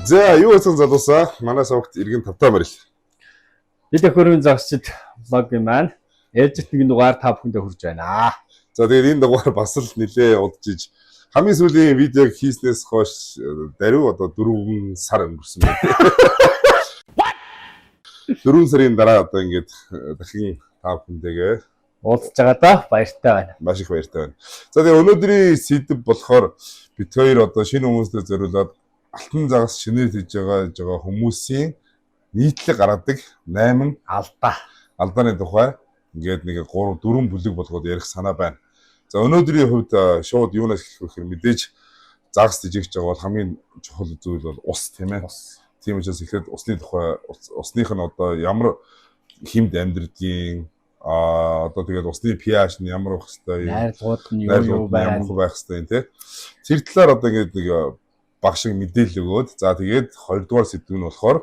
За, юу гэсэн залуусаа, манай сувагт иргэн тавтай морил. Бид өхөрийн загсчид влогийн маань ээлжит нэгэн дугаар та бүхэндээ хүрж байна. За, тэгээд энэ дугаар бас л нэлээ удаж иж хамгийн сүүлийн видеог хийснээс хойш даруй одоо 4 сар өнгөрсөн байна. 4 сарын дараа одоо ингээд дахин та бүхэндээгээ Уулзж байгаадаа баяртай байна. Маш их баяртай байна. За, тэгээ өнөөдрийн сэдэв болохоор бид хоёр одоо шинэ хүмүүстээ зориулаад алтан загас шинээр хийж байгаа хүмүүсийн нийтлэг гаргадаг 8 Алдаа. алдааны тухай ингээд нэг 3 4 бүлэг болгоод ярих санаа байна. За, өнөөдрийн хувьд шууд юунаас эхлэх вэ гэхээр мэдээж загас тэжээгч байгаа бол хамгийн чухал зүйл бол ус, тийм ээ. Ус. Тийм учраас эхлээд усны тухай, усных нь одоо ямар хэмд амьдрдгийн, одоо тэгээд усны pH нь ямар байх хэвээр юм, Найрлагууд нь юу юу найрлагууд нь ямар байна. байх хэвээр юм те. Тэр талаар одоо ингээд нэг баг шиг мэдээлэл өгөөд, за, тэгээд хоёрдугаар сэдв нь болохоор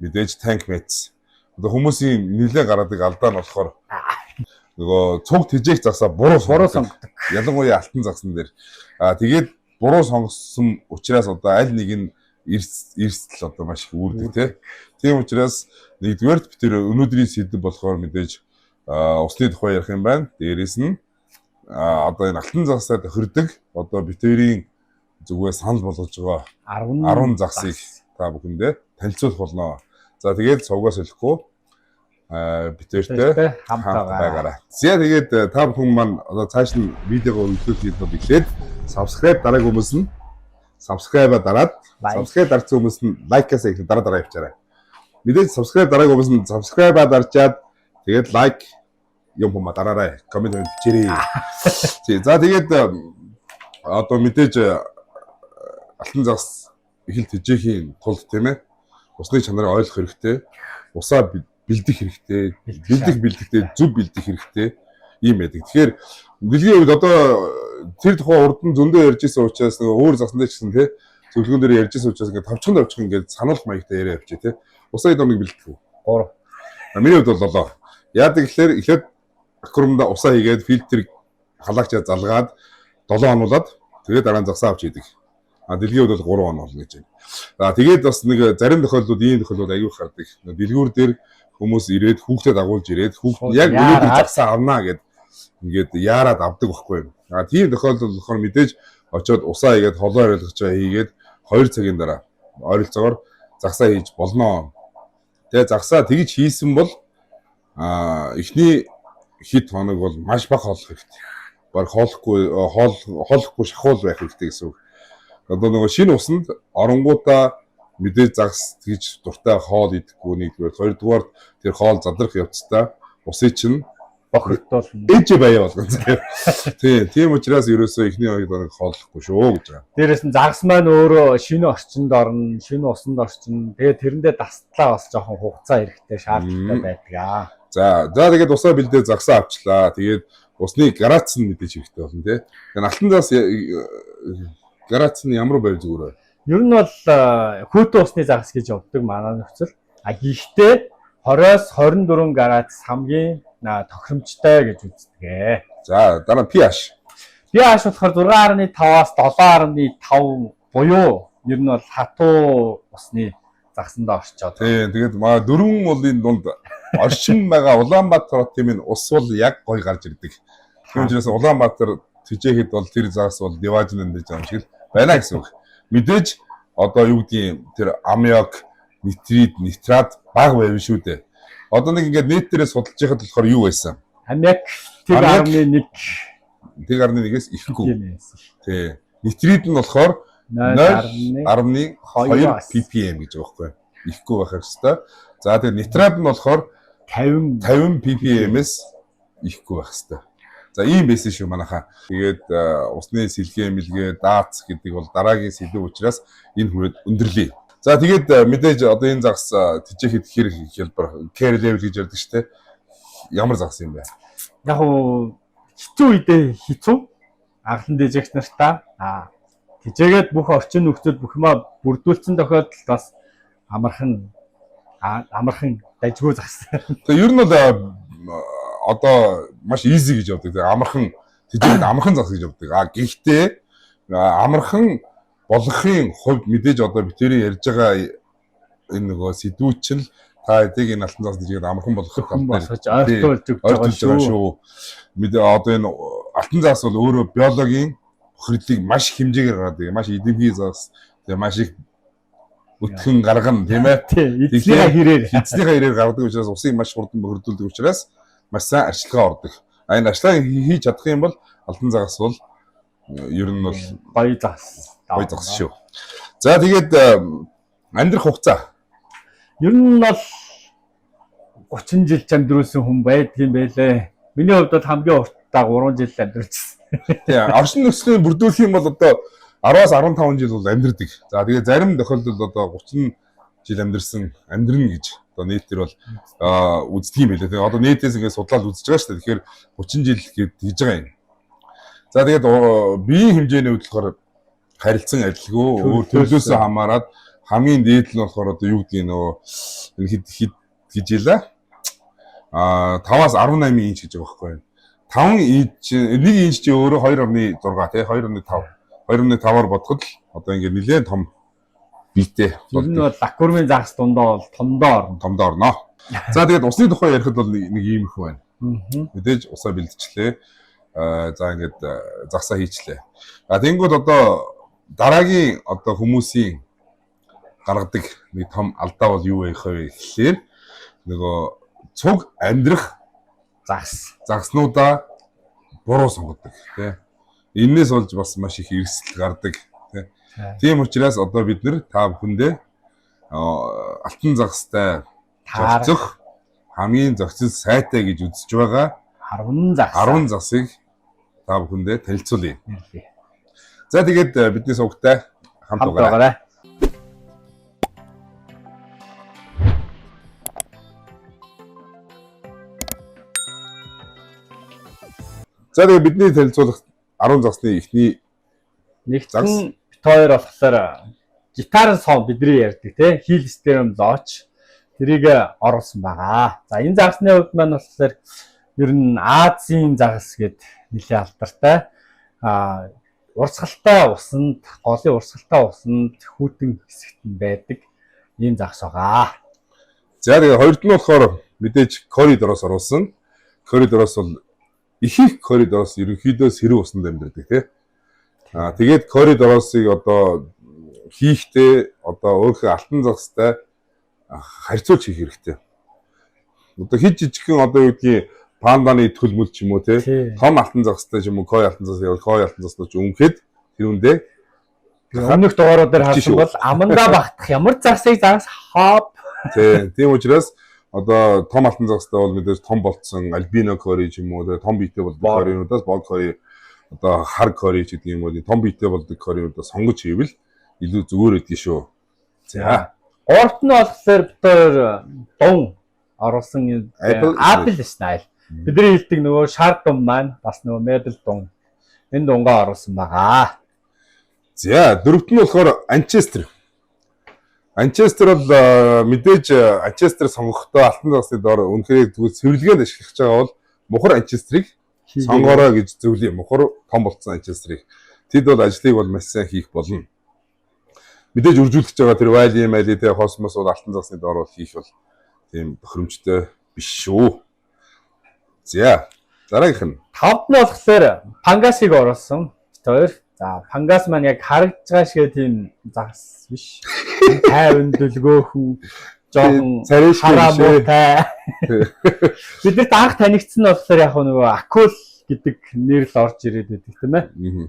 мэдээж tank mates. Одоо хүмүүсийн нэлээд гаргадаг алдаа нь болохоор нөгөө цуг тэжээх загсаа буруу Буруу сонгодог. сонгодог. Ялангуяа алтан загсан дээр. Тэгээд буруу сонгосон учраас одоо аль нэг нь эрсдэл одоо маш их үүрдэг те. Тийм учраас нэгдүгээрт бид тэр өнөөдрийн сэдэв болохоор мэдээж усны тухай ярих юм байна. Дээрээс нь одоо энэ алтан загсаа тохирдог одоо бид хоёрын зүгээ санал болгож байгаа 10 10 загсыг та бүхэндээ танилцуулах болно. За, тэгээд сувгаас солихгүй бид хоёртой хамт хамт байгаа. байгаарай. За, тэгээд та бүхэн маань одоо цааш нь видеого үргэлжлүүлэхэд бол эхлээд subscribe дараагүй хүмүүс нь subscribe-а дараад, Like. subscribe дарсан хүмүүс нь like-аас эхлээд дараа дараа явчаарай. Мэдээж subscribe дараагүй хүмүүс нь subscribe-а дарчаад тэгээд like юм хүмэ дараарай. Comment бичээрэй. Тий. За, тэгээд одоо мэдээж алтан загас эхэл тэжээхийн тулд, тийм ээ, усны чанарыг ойлгох хэрэгтэй. Усаа бэлдэх хэрэгтэй. Бэлдэх. Бэлдэх бэлдэхдээ зөв бэлдэх хэрэгтэй ийм байдаг. Тэгэхээр дэлхийн хувьд одоо тэр тухай урд нь зөндөө ярьж исэн учраас нөгөө өөр загсан дээр ч гэсэн, тий, зөвлөгөөн дээр ярьж исэн учраас ингээд товчхон товчхон ингээд сануулах маягтай яриа явчих, тий. Усаа хэд хоног бэлдэх үү? 3. А, миний хувьд бол 7. Яадаг гэхээр эхлээд аквариумда усаа хийгээд, фильтр халаагчаа залгаад 7 хонуулаад тэгээд дараа нь загсаа авч хийдэг. А, дэлхийн хувьд бол 3 хоног болно гэж байна. А, тэгээд бас нэг зарим тохиолдлууд, ийм тохиолдлууд аягүй их гардаг. Дэлгүүр дээр хүмүүс ирээд, хүүхдэд дагуулж ирээд, хүүхд нь яг өнөөдөр Яарад. загсаа авнаа гэд ингээд яарад авдаг байхгүй юу. А, тийм тохиолдол болохоор мэдээж очиод усаа хийгээд, холоо арилгачаа хийгээд 2 цагийн дараа ойролцоогоор загсаа хийж болно. Тэгээ загсаа тэгж хийсэн бол эхний хэд хоног бол маш бага хооллох хэрэгтэй. Бараг хооллохгүй, хоол хооллохгүй шахуул байх хэрэгтэй гэсэн үг. Одоо нөгөө шинэ усанд оронгуудаа мэдээж загас тэгж дуртай хоол идэхгүй нэгдүгээр, хоёрдугаар тэр хоол задрах явцдаа усыг чинь Бохирдуулна. ээж баяа болгоно заяа. Тий, тийм учраас ерөөсөө эхний 2 хоног хооллохгүй шүү гэж байгаа. Дээрээс нь загас маань өөрөө шинэ орчинд орно, шинэ усанд орчино. Тэгээд тэрэндээ дастлаа бас жоохон хугацаа хэрэгтэй, шаардлагатай байдаг аа. За, тэгээд усаа бэлдээ загсаа авчлаа. Тэгээд усны грац нь мэдээж хэрэгтэй болно, тий. Тэгээд алтан загас грац нь ямар байв зүгээр вэ? Ер нь бол хүйтэн усны загас гэж явдаг манай нөхцөл. А, гэхдээ 20-оос 24 градус хамгийн тохиромжтой гэж үздэг ээ. За, дараа нь pH. pH болохоор 6.5-аас 7.5 буюу ер нь бол хатуу усны загсандаа орчоод. Тий, тэгээд маа дөрвөн уулын дунд оршин байгаа Улаанбаатар хотын минь ус бол яг гой гарч ирдэг. Тийм учраас Улаанбаатар тэжээхэд бол тэр загас бол диваажин гэж юм шиг л байна гэсэн үг. Мэдээж одоо юу гэдгийг тэр аммиак, нитрит, нитрат бага байв шүү дээ. Одоо нэг ингээд нийт дээрээ судалж яхад болохоор юу байсан? Аммиак тэг Аммиак 1.1 1.1-ээс ихэхгүй. юм байсан. Тий. Нитрит нь болохоор 0.2 0.2 ppm гэж байгаа байхгүй. Ихэхгүй байх ёстой. За, тэгээд нитрат нь болохоор 50 50 ppm-ээс ихэхгүй байх хэвээр. За, ийм байсан шүү манайхаа. Тэгээд усны сэлгээ мэлгээ даац гэдэг бол дараагийн сэдэв учраас энэ хүрээд өндөрлөе. За, тэгээд мэдээж одоо энэ загас тэжээхэд хэр хялбар, care level гэж ярьдаг шүү дээ. Ямар загас юм бэ? Яг уу хэцүү үедээ хэцүү анхан дижэгч нартаа тэжээгээд бүх орчин нөхцөл бүх юмаа бүрдүүлсэн тохиолдолд бас амархан амархан дажгүй загас. Тэгээ ер нь бол одоо маш easy гэж явдаг. Тэгээ амархан тэжээхэд амархан загас гэж явдаг. А, гэхдээ амархан болгохын хувьд мэдээж одоо битэрийн ярьж байгаа энэ нөгөө сэдвүүд чинь та хэдийг энэ алтан загас нэжгээд амархан болгох Хүн тал дээр босгож ойртуулж өгч байгаа ойртуулж байгаа шүү. шүү. Мэдээ одоо энэ алтан загас бол өөрөө биологийн бохирдлыг маш их хэмжээгээр гаргадаг. Маш эдэмхий загас, тэгээ маш их өтгөн гаргана, тийм ээ. Тий, эзнийхээ хэрээр. Эзнийхээ хэрээр гаргадаг учраас усыг маш хурдан бохирдуулдаг учраас маш сайн арчилгаа ордог. А энэ арчилгааг хийж чадах юм бол алтан загас бол ер нь бол Гоё загас. гоё загас шүү. За тэгээд амьдрах хугацаа. Ер нь бол 30 жил ч амьдруулсан хүн байдгийн байлээ. Миний хувьд бол хамгийн уртдаа 3 жил амьдруулсан. Тий, орчин нөхцөлийн бүрдүүлэх юм бол одоо 10-аас 15 жил бол амьдрдаг. За тэгээ зарим тохиолдолд одоо 30 жил амьдрсан амьдрна гэж одоо нийтээр бол үздэг юм билээ. Тэгээ одоо нийтээс ингээд судлаад үзэж байгаа шүү дээ. Тэгэхээр 30 жил гэж тэгж байгаа юм. За тэгээд биеийн хэмжээний хувьд болохоор харилцан адилгүй өөр Төрлөөсөө. төрлөөсөө хамаарат хамгийн дээд нь болохоор одоо юу гэдгийг нөгөө энэ хэд хэд гэж хэлээ. А 5-аас 18 инч гэж байгаа байхгүй юу? 5 инч 1 инч чи өөрөө 2.6 тий 2.5 2.5-аар бодоход л одоо ингээд нэлээд том биетэй Ер нь бол лакурмын загас дундаа бол томдоо орно. томдоо орно. За тэгээд усны тухай ярихад бол нэг иймэрхүү байна. Аа. Мэдээж усаа бэлтжлээ. За ингээд загсаа хийчлээ. А тэгэнгүүт одоо дараагийн одоо хүмүүсийн гаргадаг нэг том алдаа бол юу байх вэ гэхлээр нөгөө цуг амьдрах Загас. загаснуудаа буруу сонгодог тий. Эннээс болж бас маш их эрсдэл гардаг тий. Тийм учраас одоо бид нэр та бүхэндээ алтан загастай Таарах зохицох хамгийн зохицол сайтай гэж үзэж байгаа 10 загас. 10 засыг та бүхэндээ танилцуулъя. Нэрлэе. За тэгээд бидний сувгтай хамт Хамт угаарай. байгаарай. За тэгээд бидний танилцуулах 10 засны эхний Нэгт Загас. нь бит хоёр болохоор гитарын сон бидний ярьдаг тий Хилстерм лоч тэрийг оруулсан байгаа. За энэ загасны хувьд маань болохоор ер нь Азийн загас гэд нэлээд алдартай. А урсгалтай усанд, голын урсгалтай усанд хүйтэн хэсэгт нь байдаг ийм загас байгаа. За тэгээд хоёрт нь болохоор мэдээж коридороос оруулсан. Коридороос бол их их коридороос ерөнхийдөө сэрүү усанд амьдардаг тий. Аа тэгээд коридороосыг одоо хийхдээ одоо өөрийнхөө алтан загастай харьцуулж хийх хэрэгтэй. Одоо хид жижигхэн одоо юу гэдгийг панданы төлмөл ч юм уу тий. Тий. Том алтан загастай ч юм уу кой алтан загас явал кой алтан загас ч өмхөд тэр үндэ Өмнөх дугаарууд дээр харсан Жишүү. бол амандаа багтах ямар загсыг загас хоп Тий, тийм учраас одоо том алтан загастай бол мэдээж том болцсон альбино кори ч юм уу тэгээ том биетэй болдог Бог. коринуудаас бог кори одоо хар кори ч гэдэг юм уу том биетэй болдог коринуудаа сонгож хийвэл илүү зүгээр өгдөг шүү. За. Гуравт нь болохоор бид хоёр дун оруулсан энэ Apple Apple Style. Бидний хэлдэг нөгөө шар дун маань бас нөгөө мебель дун. Энэ дунгаа оруулсан байгаа. За, дөрөвт нь болохоор Анчестер. Анчестер бол мэдээж Анчестер сонгохдоо алтан загасны доор үнэхээр зүгээр цэвэрлэгээнд ашиглаж байгаа бол мухар Анчестрийг сонгоорой гэж зөвлөе. Мухар том болцсон Анчестрийг. Тэд бол ажлыг бол маш сайн хийх болно. Мэдээж үржүүлэх гэж байгаа тэр Вали Мали тэ Космос бол алтан загасны доор бол хийх бол тийм тохиромжтой биш шүү. За, дараагийнх нь Тавд нь болохоор пангасыг оруулсан. Бид хоёр. За пангас маань яг харагдж байгаа шиг тийм загас биш. Тайван дүлгөөхөн жоохон царайшгүй хараа биш ээ. муутай. Биднэрт анх танигдсан нь болохоор яг нөгөө акул гэдэг нэр л орж ирээд байдаг тийм ээ. Мгм.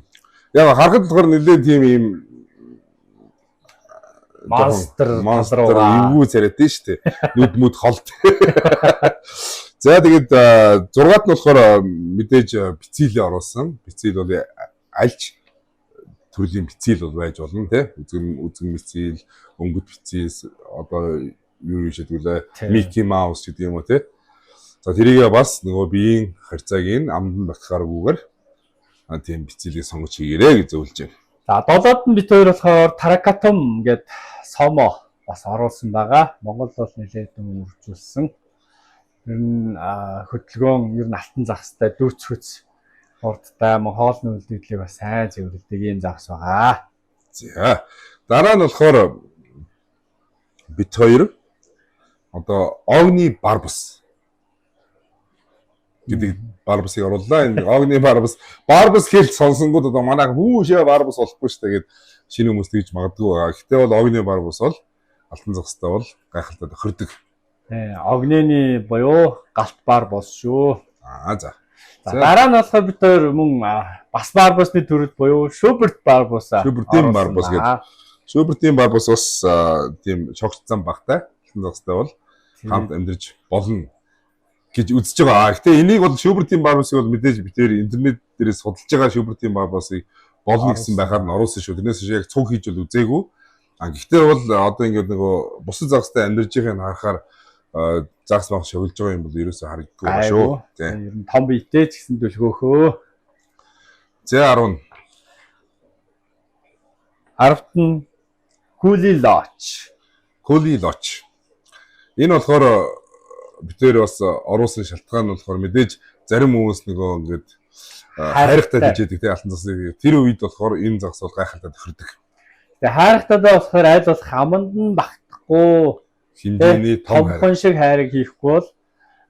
Яг харахад болохоор нэлээд тийм юм Монстр монстр тал руугаа. эвгүй царайтай шүү дээ. Нүд мүд холт. За тэгээд зургаад нь болохоор мэдээж бицилээ оруулсан. Бицил бол альч төрлийн бицил бол байж болно тий. Үзгэн бицил, өнгөт бицил одоо юу юу шийдвүлээ. Тий. Микки Маус гэдэг юм уу тий. За тэрийгээ бас нөгөө биеийн харьцааг нь амдан багтахааргүйгээр тийм бицилийг сонгож хийгэрэй гэж зөвлөж байна. За долоод нь бит хоёр болохоор Таракатум гээд сомо бас оруулсан байгаа. Монгол бол нэлээд үржүүлсэн. Ер нь хөдөлгөөн ер нь алтан загастай дүүцхүц хурдтай мөн хоолны үлдэгдлийг бас сайн цэвэрлэдэг ийм загас байгаа. За. Дараа нь болохоор бид хоёр одоо огны барбус гэдэг барбусыг орууллаа. Энэ огны барбус, барбус хэл сонсонгууд одоо манайх хүүшээ барбус болохгүй шүү дээ гэд шинэ хүмүүс тэгж магадгүй байгаа. Гэтэ бол огны барбус бол алтан загастай бол гайхалтай тохирдог. Огнены буюу галт барбус шүү. Аа за. За, дараа нь болохоор бид хоёр мөн бас барбусны төрөл буюу Шуберт барбусаа. Шубертийн барбус гэдэг. Шубертийн барбус бас тийм шогч зам багтай. Алтан загастай бол хамт амьдарч болно гэж үзэж байгаа. Гэтэ энийг бол Шубертийн барбусыг бол мэдээж бид тэр интернет дээрээ судалж байгаа Шубертийн барбусыг болно гэсэн байхаар нь оруулсан шүү. Тэрнээс биш яг цуг хийж бол үзээгүй. Гэхдээ бол одоо ингээд нөгөө бусад загастай амьдарч байгааг нь харахаар загас баг шовлож байгаа юм бол ерөөсөө харагддаггүй байна шүү. Тийм. Ер нь том биетэй ч гэсэн дүлгөөхөө. За 10. 10-т нь Кули Лоч. Кули Лоч. Энэ болохоор бид тэр бас оруулсан шалтгаан нь болохоор мэдээж зарим хүмүүс нөгөө ингээд хайрхтай тэжээдэг тийм алтан загсыг. Тэр үед болохоор энэ загас бол гайхалтай тохирдог. Тэгээ хайрхтайдаа болохоор аль болох аманд нь багтахгүй хэмжээний том томхон шиг хайрыг хийхгүй бол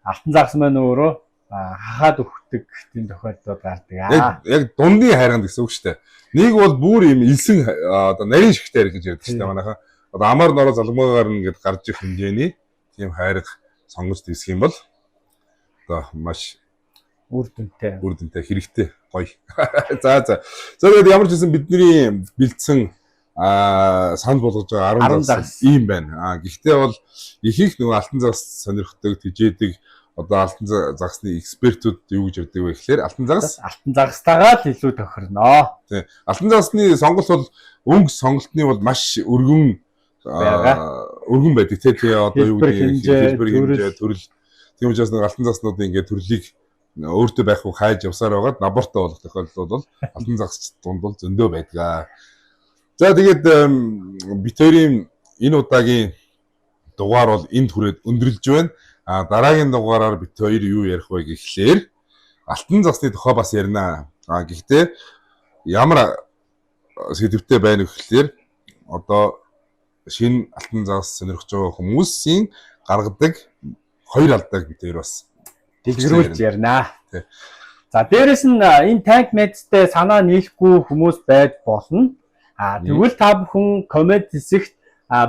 алтан загас маань өөрөө хахаад өгдөг тийм тохиолдлууд гардаг. Яг дундын хайрганд гэсэн үг шүү дээ. Нэг бол бүр юм элсэн одоо нарийн шигтэй хайрга гэж ярьдаг шүү дээ манайхан. Одоо амар нороо залгамгаар ингээд гарч ирэх хэмжээний тийм хайрга сонгож дэвсэх юм бол одоо маш үр дүнтэй. Үр дүнтэй хэрэгтэй гоё. За за. За тэгээд ямар ч гэсэн бидний бэлдсэн санал болгож байгаа 10 загас ийм байна. Гэхдээ бол их их нөгөө алтан загас сонирхдаг, тэжээдэг одоо алтан загасны экспертүүд юу гэж ярьдаг вэ гэхээр алтан загас алтан загастайгаа л илүү тохирноо. Тийм. Алтан загасны сонголт бол өнгө сонголтны бол маш өргөн өргөн байдаг тий. Тэгээ одоо юу гэдэг хэлбэр хэмжээ, төрөл. Тийм учраас нэг алтан загаснуудын ингээд төрлийг өөртөө байхгүй хайж явсаар байгаад набортой болох тохиолдол бол алтан загасч дунд бол зөндөө байдаг. За тэгээд бид хоёрын энэ удаагийн дугаар бол энд хүрээд өндөрлөж байна. А дараагийн дугаараар бид хоёр юу ярих вэ гэхлээр алтан загасны тухай бас ярина. А гэхдээ ямар сэдвтэй байна гэхлээр одоо шинэ алтан загас сонирхож байгаа хүмүүсийн гаргадаг хоёр алдааг бид хоёр бас дэлгэрүүлж ярина. За дээрэс нь энэ танк мэдтэй санаа нийлэхгүй хүмүүс байж болно. А тэгвэл та бүхэн коммент хэсэгт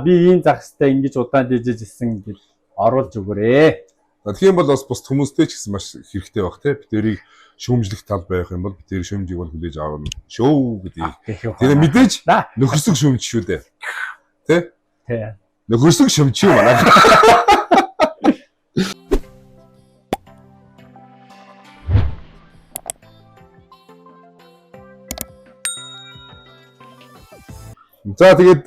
би ийм загастай ингэж удаан дижиж ирсэн гэж оруулж өгөөрэй. За тэгэх юм бол бас бусд хүмүүстэй ч гэсэн маш хэрэгтэй байх те. Бид хоёрыг шүүмжлэх тал байх юм бол бид хоёр шүүмжийг бол хүлээж авна шүү гэдгийг. Тэгээ мэдээж нөхөрсөг шүүмж шүү дээ. Тэ? Тэ. Нөхөрсөг шүмж юм байна. За тэгээд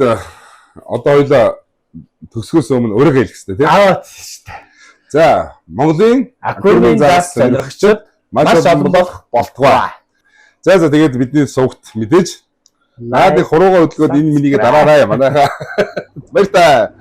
одоо хоёлаа төгсгөөс өмнө өөрийгөө хэлэх хэрэгтэй тийм. Аа тийм шүү дээ. За Монголын аквариумын загас сонирхогчид маш олон болох болтугай. За за тэгээд бидний сувгт мэдээж наад хуруугаа хөдөлгөөд энэ минийгээ дараарай манайхаа. Баяр та.